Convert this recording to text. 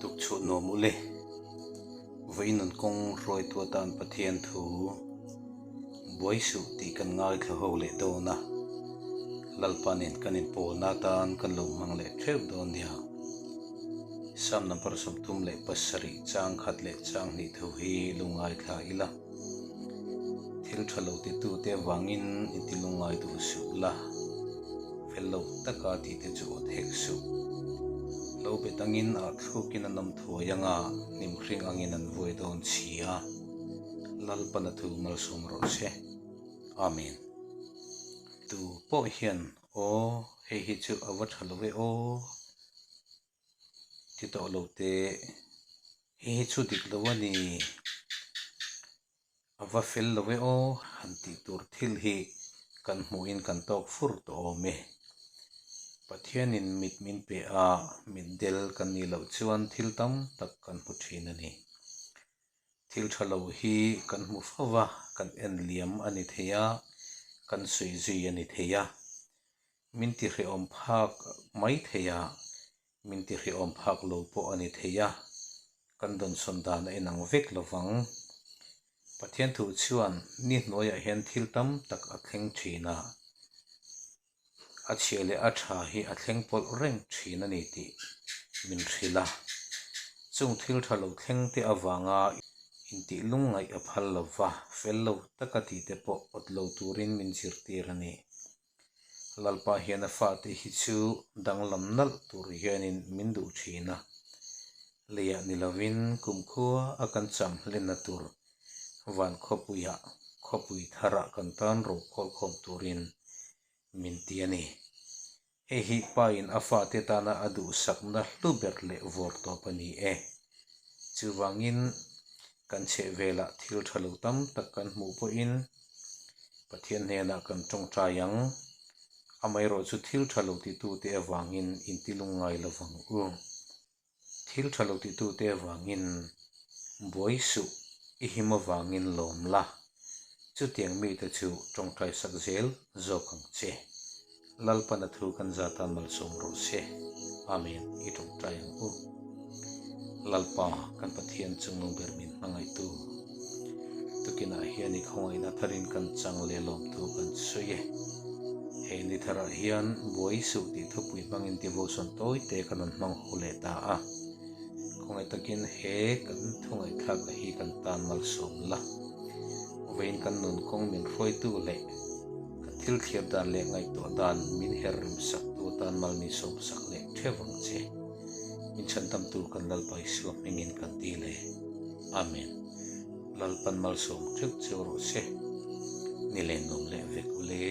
Tukchhuah nuam ule. Vawiin an kawng hruaitu atan Pathian thu buai suh tih kan ngaithla ho leh dawn a, Lalpa nen kan inpawlna atan kan lo hmang leh theuh dawn nia. Psalm number 37 chang khat leh chang hnih thu hi lo ngaithla ila. Thil tha lo titute avangin i ti lungngai duh suh la, fel lo taka tihte chu aw thek suh. Lo bet angin ah thlukin an awm thuai anga hnimhring angin an vuai dawn si a, Lalpana thu malsawm rawh se. Amen. Tu pawh hian aw hei hi chu a va tha lo e aw. Ti tawh lo teh, hei hi chu dik lo a ni, a va fel lo e aw han tih tur thil hi kan hmuhin kan tawk fur tawh awm e. Pathianin mit min pe a, mit del kan nih loh chuan thil tam tak kan hmu thin a ni. Thil tha lo hi kan hmu fo va, kan en liam a ni thei a, kan sawi zui a ni thei a. Min tihrehawm phak mai thei a, min tihrehawm phak lo pawh a ni thei a, kan dawnsawn dan a inang vek lo vang. Pathian thu chuan ni hnuaiah hian thil tam tak a thleng thin a, a chhia leh a tha hi a thleng pawlh reng thin a ni tih min hrilh a. Chung thil tha lo thleng te avanga intih lungngaih a phal lo va, fel lo taka tihte pawh awt lo turin min zirtir a ni. Lalpa hian a fate hi chu danglam nalh tur hianin min duh thin a, leiah ni lovin kumkhua a kan cham hlenna tur van khawpuiah khawpui tharah kan tan ro khawlkhawm turin min ti a ni. Hei hi pain a fate tana a duhsakna hlu ber leh vawr tawp a ni e. Chuvangin kan chhehvelah thil tha lo tam tak kan hmuh pawhin Pathian hnenah kan tawngtai ang. Amaherawhchu thil tha lo titute avangin intilungngai lovang u. Thil tha lo titute avangin buai suh i him avangin lawm la, chutiang mite chu tawngtai sak zel zawk ang che. Lalpana thu kan zatan malsawm rawh se. Amen. I tawngtai ang u. Lalpa, kan Pathian chungnung ber min hmangaihtu. Tukinah hian i khawngaihna tharin kan chang leh lawmthu kan sawi e. He ni tharah hian buai suh tih thupui hmangin devotion tawi te kan rawn hmang ho leh ta a. Khawngaih takin he kan thungaihthlakna hi kan tan malsawm la. Vawiin kan nun kawng min hruaitu leh kan thil thlir dan leh ngaihtuah dan min her rim saktu atan mal min sawmsak leh theuh ang che. Min chhandamtu kan Lalpa Isua hmingin kan ti le. Amen. Lalpan malsawm theuh cheu rawh se. Ni len nuam leh vek u le.